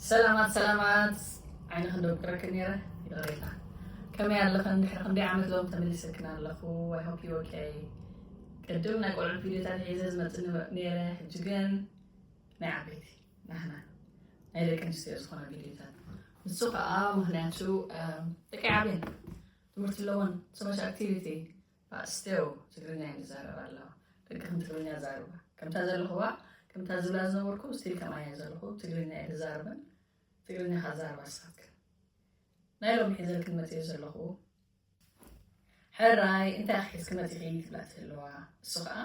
ሰላማት ሰላማት። ዓይኒ ክንደው ክረክብ ነይረ። ይቕሬታ። ከመይ ኣለኽን? ድሕሪ ክንደይ ዓመት ሎም ተመሊሰክን ኣለኹ። I hope you okay። ቅድም ናይ ቆልዑ ቪዲዮታት ሒዘ ዝመጽእ ነበ- ነይረ። ሕጂ ግን ናይ ዓበይቲ ናህና ናይ ደቂ ኣንስትዮ ዝኾነ ቪዲዮታት። ንሱ ከዓ ምኽንያቱ ደቂ ዓብየን ትምህርቲ ኣለዎን፣ so much activity። But still ትግርኛ እየን ዝዛረባ ኣለዋ። ደቅኽን ትግርኛ ዛረባ። ከምታ ዘለኽዋ፣ ከምታ ዝብላ ዝነበርኩ ስቲል ከምኣ እየ ዘለኹ። ትግርኛ እየ ዝዛረብን ትግርኛ ከዛርባ ስኻትክን። ናይ ሎሚ ሒዘልክን መፅእ ዘለኹ ሕራይ እንታይ ሒዝኪ መፂኺ ትብላ ትህልዋ። እሱ ከዓ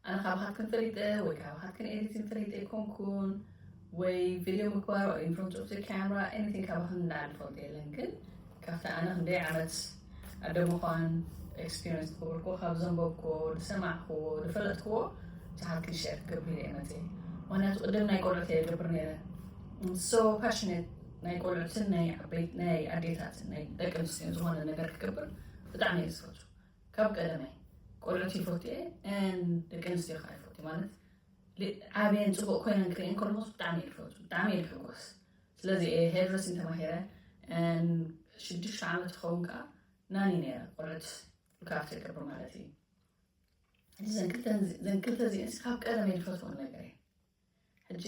ኣነ ካባኻትክን ፈሊጠ ወይ ካባኻትክን ኤዲቲን ፈሊጠ ኣይኮንኩን ወይ ቪድዮ ምግባር ወይ in front of the camera anything ካባኽን እንዳዓል ፈልጦ የለን። ግን ካብቲ ኣነ ክንደይ ዓመት ኣደ ምዃን ኤክስፒሪንስ ዝገበርኩዎ ካብ ዘንበብኩዎ ዝሰማዕኩዎ ዝፈለጥኩዎ ብዙሓትክን ሸር ክገብር ኢለ እየ መፅእ። ምክንያቱ ቅድም ናይ ቆልዑት እየ ዝገብር ነይረ። So passionate ናይ ቆልዑትን ናይ ዓበይት ናይ ኣዴታትን ናይ ደቂ ኣንስትዮን ዝኾነ ነገር ክገብር ብጣዕሚ እየ ዝፈቱ። ካብ ቀደመይ ቆልዑት ይፈቱ እየ and ደቂ ኣንስትዮ ከዓ ይፈቱ ማለት ዓብየን ፅቡቅ ኮይነን ክርእየን ከለኹ ብጣዕሚ እየ ዝፈቱ፣ ብጣዕሚ እየ ዝሕጎስ። ስለዚ እየ ሄርድረሲን ተማሂረ and ሽዱሽተ ዓመት ክኸውን ከዓ ናኒ ነይረ ቆልዑት ሉካፍተ ይገብር ማለት እዩ። ሕጂ ዘን ክልተ እዚአን ካብ ቀደም እየ ዝፈትወን ነገር እየ። ሕጂ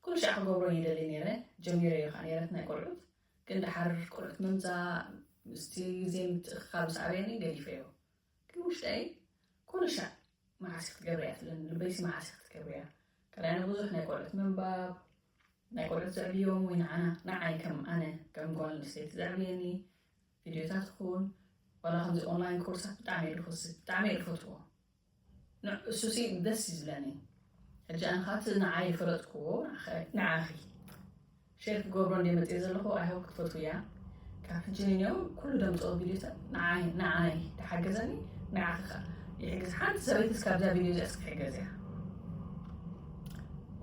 ኩሉ ሻዕ ክገብሮ ይደሊ ነይረ፣ ጀሚረዮ ከዓ ነይረት ናይ ቆልዑት። ግን ደሓር ቆልዑት ምምፃእ ምስቲ ግዜ ምትእኽኻብ ምስ ዓበየኒ ገዲፈዮ። ግን ውሽጠይ ኩሉ ሻዕ መዓስ ክትገብርያ ትብለኒ፣ ልበይሲ መዓስ ክትገብርያ። ካልኣይ ኣነ ብዙሕ ናይ ቆልዑት ምንባብ ናይ ቆልዑት ዘዕብዮም ወይ ንዓና ንዓይ ከም ኣነ ከም ጓል ኣንስተይቲ ዘዕብየኒ ቪድዮታት ይኹን ዋላ ከምዚ ኦንላይን ኮርሳት ብጣዕሚ እየ ዝፈትዎ። እሱሲ ደስ እዩ ዝብለኒ። ሕጂ ኣነ ካብቲ ንዓይ ዝፈለጥክዎ ንዓኺ ሼር ክገብሮ እንደ መፅእ ዘለኹ ኣይሆፕ ክትፈትውያ። ካብ ሕጂ ንንዮም ኩሉ ደምፅኦ ቪድዮታት ንዓይ ንዓይ ተሓገዘኒ። ንዓኺ ከዓ ይሕግዝ ሓንቲ ሰበይትስ ካብዛ ቪድዮ እዚኣ ክትሕገዝ እያ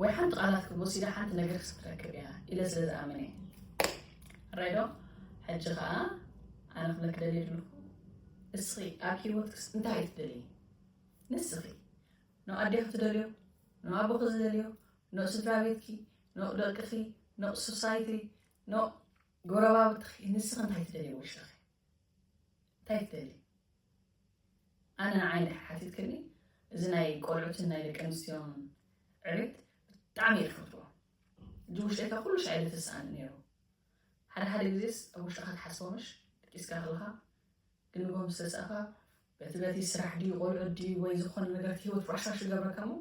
ወይ ሓንቲ ቃላት ክትወስዳ ሓንቲ ነገር ክትረክብ እያ ኢለ ስለ ዝኣምን እየ። ራይዶ ሕጂ ከዓ ኣነ ክብለክ ደልየ ዘለኹ እስኺ ኣብ ሂወትክስ እንታይ ትደልይ? ንስኺ ንኣዴኺ ትደልዮ፣ ንኣቦኺ ዝደልዮ፣ ንስድራ ቤትኪ፣ ንደቅኺ፣ ንሶሳይቲ፣ ንጎረባብትኺ ንስኺ እንታይ ትደልዮ ውሽጥኺ እንታይ ትደልይ? ኣነ ንዓይ እንድሕር ሓቲትክኒ እዚ ናይ ቆልዑትን ናይ ደቂ ኣንስትዮን ዕቤት ብጣዕሚ እየ ዝፈትዎ። እዚ ውሽጠይ ካብ ኩሉ ሻዕ ኢለ ተስኣኒ ነይሩ። ሓደ ሓደ ግዜስ ኣብ ውሽጥኻ ትሓስቦ ምሽ ደቂስካ ከለኻ ግን ንጎም ዝተስኣኻ በቲ በቲ ስራሕ ድዩ ቆልዑ ድዩ ወይ ዝኾነ ነገር ህይወት ራሽራሽ ይገብረካ እሞ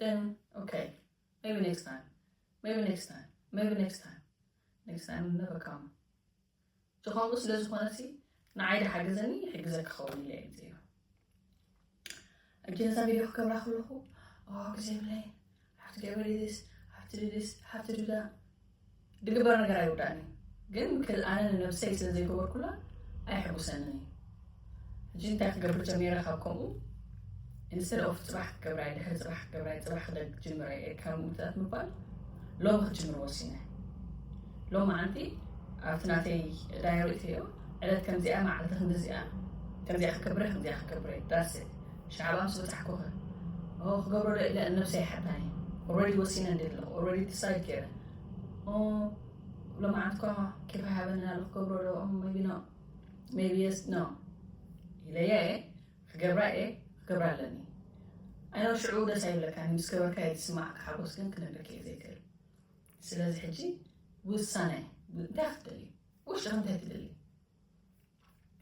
then okay maybe next time maybe next time maybe next time next time never come ዝኾንኡ ስለ ዝኾነ ሲ ንዓይ ድሓገዘኒ ይሕግዘ ክኸውን ኢለ እየ ዝዮ። እጅ ነዛ ቪድዮ ክገብራ ከለኹ ግዜ ብለይ ሓፍቲ ገበሪ this ሓፍቲ ድስ ሓፍቲ ድዳ ድግበር ነገር ኣይወዳእኒ። ግን ኣነ ንነብሰይ ስለ ዘይገበርኩላ ኣይሕጉሰንን እዩ። ሕጂ እንታይ ክገብር ጀሚረ ካብ ከምኡ ኢንስተድ ኦፍ ፅባሕ ክገብራ ድሕሪ ፅባሕ ክገብራ ፅባሕ ክደግ ጅምረ እየ ካብ ምውታት ምባል ሎም ክትጅምር ወሲነ። ሎም መዓንቲ ኣብቲ ናተይ ዳይሪ እትዮ ዕለት ከምዚኣ መዓልቲ ክንዲዚኣ ከምዚኣ ክገብረ ከምዚኣ ክገብረ ዳስ ሻዕባ ምስ በፃሕኩኸ ክገብሮ ዶ ኢለ ነብሰይ ሓታኒ ኦረዲ ወሲነ እንዲ ኣለኹ ኦረዲ ዲሳይድ ገይረ ሎማዓንትኳ ኬፍ ሃበና ኣለኹ ክገብሮ ዶ ቢ ኖ ቢ የስ ኖ ኢለያ እየ ክገብራ እየ ክገብራ ኣለኒ። ኣይኖ ሽዑ ደስ ኣይብለካኒ ምስ ገበርካ የትስማዕ ክሓጎስ ግን ክነግረካ እየ ዘይክእል። ስለዚ ሕጂ ውሳነ እንታይ ክትደሊ ውሽጥኻ እንታይ ትደሊ?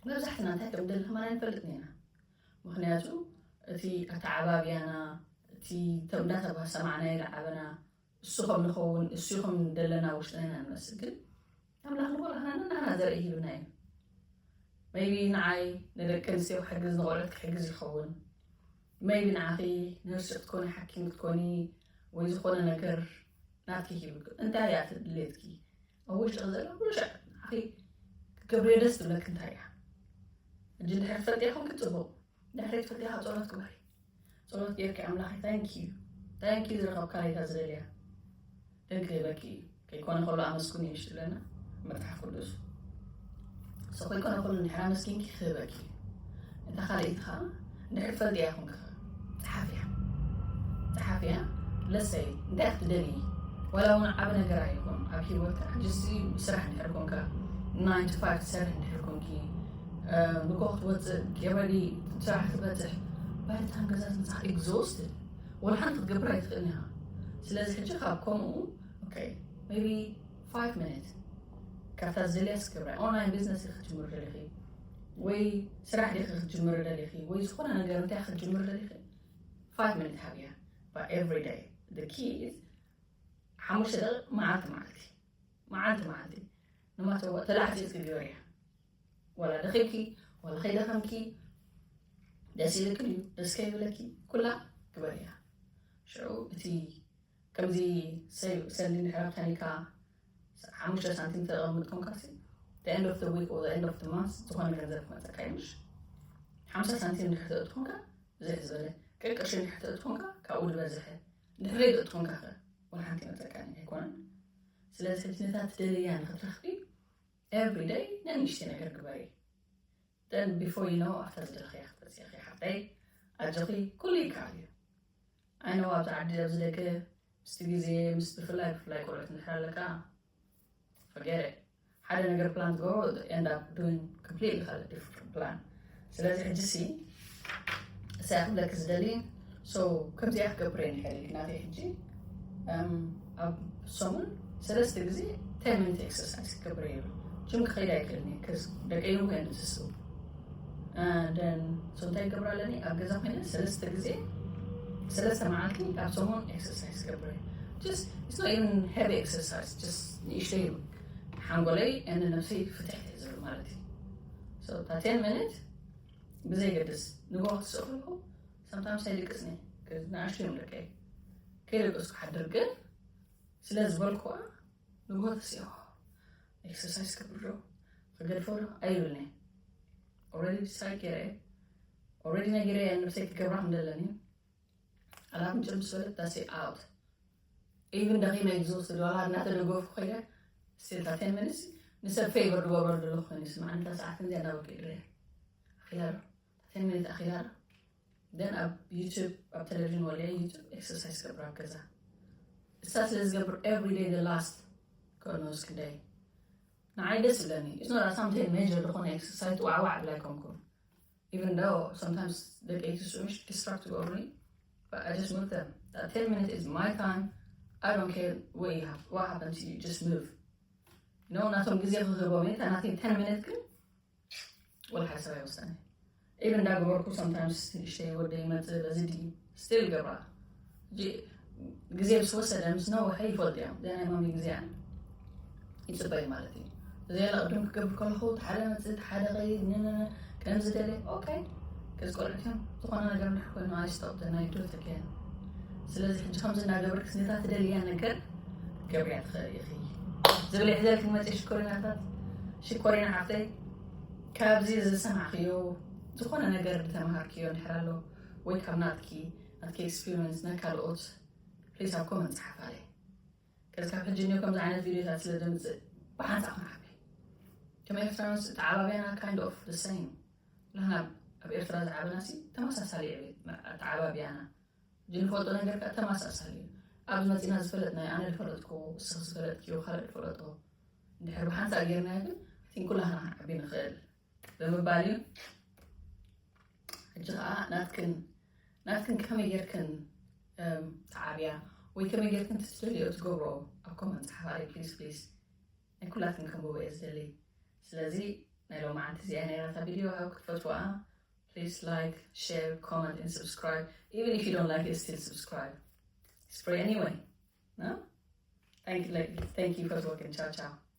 መብዛሕትና እንታይ ከም ደሊ ከማን ኣይንፈልጥን ኢና። ምክንያቱ እቲ ኣተዓባብያና እቲ እንዳተባሰማዕና ይለዓበና እሱ ከም ንኸውን እሱ ከም ደለና ውሽጥና ኢና ንመስል ግን ኣምላኽ ንቆልዓና ንዓና ዘርኢ ሂብና እዩ። ሜቢ ንዓይ ንደቂ ኣንስትዮ ክሕግዝ ንቆልዑት ክሕግዝ ይኸውን። ሜቢ ንዓኺ ነርሲ ክትኮኒ ሓኪም ክትኮኒ ወይ ዝኾነ ነገር ናትኪ ሂቡ እንታይ እያ ድሌትኪ ኣብ ውሽጢ ዘላ ኩሉ ሻዕ ንዓኺ ክትገብርዮ ደስ ትብለኪ እንታይ እያ? ሕጂ እንድሕር ትፈልጥያ ኮንኪ ፅቡቕ፣ እንድሕር ትፈልጥያ ካብ ፀሎት ግበሪ። ጸሎት ጌርኪ ኣምላኸይ ታንክ ዩ ታንክ ዩ ዝረኸብካ ሬታ ዝደልያ ደንክ ይበኪ እዩ። ከይኮነ ከሎ ኣመስግኑ እዩ ዝብለና መጽሓፍ ቅዱስ። ሰው ከይኮነ ከሎ እንድሕር ኣመስጊንኪ ክህበኪ እዩ። እታ ካልኣይቲ ከዓ እንድሕር ትፈልጥያ ኮንኪ ከዓ ጸሓፍያ ጸሓፍያ ለሰይ እንታይ ክትደልዪ ዋላ እውን ዓብ ነገር ኣይኹን ኣብ ሂወትካ just ስራሕ እንድሕር ኮንካ nine to five ትሰርሕ እንድሕር ኮንኪ ንጎ ክትወፅእ get ready ስራሕ ክትበፅሕ by the time ገዛ ትመፅእ exhausted ወላ ሓንቲ ክትገብር ኣይትኽእልን ኢኻ ስለዚ ሕጂ ካብ ከምኡ okay maybe five minutes ካብታ ዝደልያ ክትገብራ online business ኢኺ ክትጅምሪ ደሊኺ ወይ ስራሕ ዲኺ ክትጅምሪ ደሊኺ ወይ ዝኾነ ነገር እንታይ ክትጅምሪ ደሊኺ five minutes ሃብያ but every day the key is ሓሙሽተ ደቂቕ መዓልቲ መዓልቲ መዓልቲ መዓልቲ ንማተወ ተላዕፂ ክትግበርያ ዋላ ደኺምኪ ዋላ ከይደኸምኪ ደስ ኢልክን እዩ ደስ ከይብለኪ ኩላ ግበርያ ሽዑ እቲ ከምዚ ሰንዲ ንሕራብ ታኒካ ሓሙሽተ ሳንቲም ተቐምጥ ኮንካሲ the end of the week or the end of the month ዝኾነ ገንዘብ ክመፀካ ይምሽ ሓምሳ ሳንቲም ንሕተእት ኮንካ ብዝሕ ዝበለ ቀቅርሺ ንሕተእት ኮንካ ካብኡ ዝበዝሐ ንሕረይ ትኾንካ ኸ ወላ ሓንቲ መፀካኒ ኣይኮነን ስለዚ ሕጂ ነታ ትደልያ ንክትረኽቢ every day ነንእሽተይ ነገር ግበሪ then before you know ኣብታ ዝደለኽያ ክትበፅእኺ ሓፍተይ ኣጆኺ ኩሉ ይከኣል እዩ I know ኣብዚ ዓዲ ኣብዚ ደገ ምስቲ ግዜ ምስ ብፍላይ ብፍላይ ቆልዑት እንድሕር ኣለካ forget it ሓደ ነገር plan ትገብሮ end up doing completely ካልእ different plan ስለዚ ሕጂ ሲ እሳይ ክብለክ ዝደሊ so ከምዚኣ ክገብር እየ ንሕል ናተይ ሕጂ ኣብ ሰሙን ሰለስተ ግዜ ten minute exercise ክገብር እየ ጅም ክኸይድ ኣይክእልን እየ ደቀይ እውን ትስው ደን so እንታይ ይገብር ኣለኒ ኣብ ገዛ ኮይነ ሰለስተ ግዜ ሰለስተ መዓልቲ ኣብ ሰሙን exercise ገብር just it's not even heavy exercise just ንእሽተይ ሓንጎለይ and ነብሰይ ፍትሕ ዝብል ማለት እዩ so ten minute ብዘይገድስ ንጎ ክትስእኹ sometimes ኣይድቅስኒ ንኣሽቱ እዮም ደቀይ ከይደቀስኩ ሓድር ግን ስለ ዝበልኩዋ ንጎ ተሲኦ exercise ክብር ዶ ክገድፎ ዶ ኣይብልኒ already decide ገይረ already ነጊረ ነብሰይ ክገብራ ከም ዘለኒ ኣላፍንጭ ምስ በለት that's it out even ደኺመ exhausted ዋላ እናተደገፉ ኮይነ still ten minutes ንሰብ favor ዝገብረሉ ዘለኹ ኮይኑ ስምዓኒ እታ ሰዓት ከምዚኣ እናበልኩ ይድረየ ኣኺላ ዶ ten minutes ኣኺላ ዶ then ኣብ YouTube ኣብ ቴሌቪዥን ወለ YouTube exercise ገብር ኣብ ገዛ እሳ ስለ ዝገብር every day the last God knows ክንደይ ንዓይ ደስ ይብለኒ it's not something major ዝኾነ exercise ዋዕዋዕ ብላ ኣይኮንኩን even though sometimes ደቂ ትስዑሽ distract ይገብሩኒ but I just move them that ten minutes is my time I don't care what you have what happened to you just move you know ናቶም ግዜ ክህቦም እየ ናተይ ten minutes ግን ወላ ሓሳብ ኣይወሰነ even እንዳገበርኩ sometimes ንእሽተይ ወደ ይመፅእ በዚ ድዩ still ይገብራ ግዜ ምስ ወሰደ ምስ ነውሐ ይፈልጡ እዮም እዚኣ ናይ ማሚ ግዜኣ ይፅበዩ ማለት እዩ እዚኣ ቅድም ክገብር ከለኹ ሓደ መፅእ ሓደ ኸይድ ከምዚ ደለ okay ገዝ ቆልዑት እዮም ዝኾነ ነገር እንድሕር ኮይኑ I stop them I do it again ስለዚ ሕጂ ከምዚ እንዳገበርክ ነታ ትደልያ ነገር ገብርያ ትኽእል ኢኺ ዝብል ይሕዘልክን መፅእ ሽኮሪናታት ሽኮሪና ሓፍተይ ካብዚ ዝሰማዕክዮ ዝኾነ ነገር ዝተምሃርክዮ እንድሕር ኣሎ ወይ ካብ ናትኪ ናትኪ experience ናይ ካልኦት please ኣብ comment ፀሓፋለይ ከዚ ካብ ሕጂ እኒኦ ከምዚ ዓይነት ቪድዮታት ስለ ዘምፅእ ብሓንሳእ ክንዓቢ ከም ኤርትራውያንስ ተዓባብያና kind of the same ንሕና ኣብ ኤርትራ ዝዓበና ሲ ተመሳሳሊ ዕቤት ኣተዓባብያና ሕጂ ንፈልጦ ነገር ከዓ ተመሳሳሊ እዩ ኣብዚ መፂና ዝፈለጥናዮ ኣነ ዝፈለጥኩ እስኺ ዝፈለጥክዮ ካልእ ዝፈለጦ እንድሕር ብሓንሳእ ጌርናዮ ግን I think ኩላህና ክንዓቢ ንኽእል ብምባል እዩ ሕጂ ከዓ ናትክን ናትክን ከመይ ጌርክን ተዓብያ ወይ ከመይ ጌርክን ትደልዮ ትገብሮ ኣብ comment ጸሓፋለይ please please ናይ ኩላትክን ከንብቦ እየ ዝደሊ ስለዚ ናይ ሎማዓንቲ እዚኣ ነይራታ ቪድዮ ኣብ ክትፈትዋ please like share comment and subscribe even if you don't like it still subscribe it's free anyway no thank you thank you for watching ciao ciao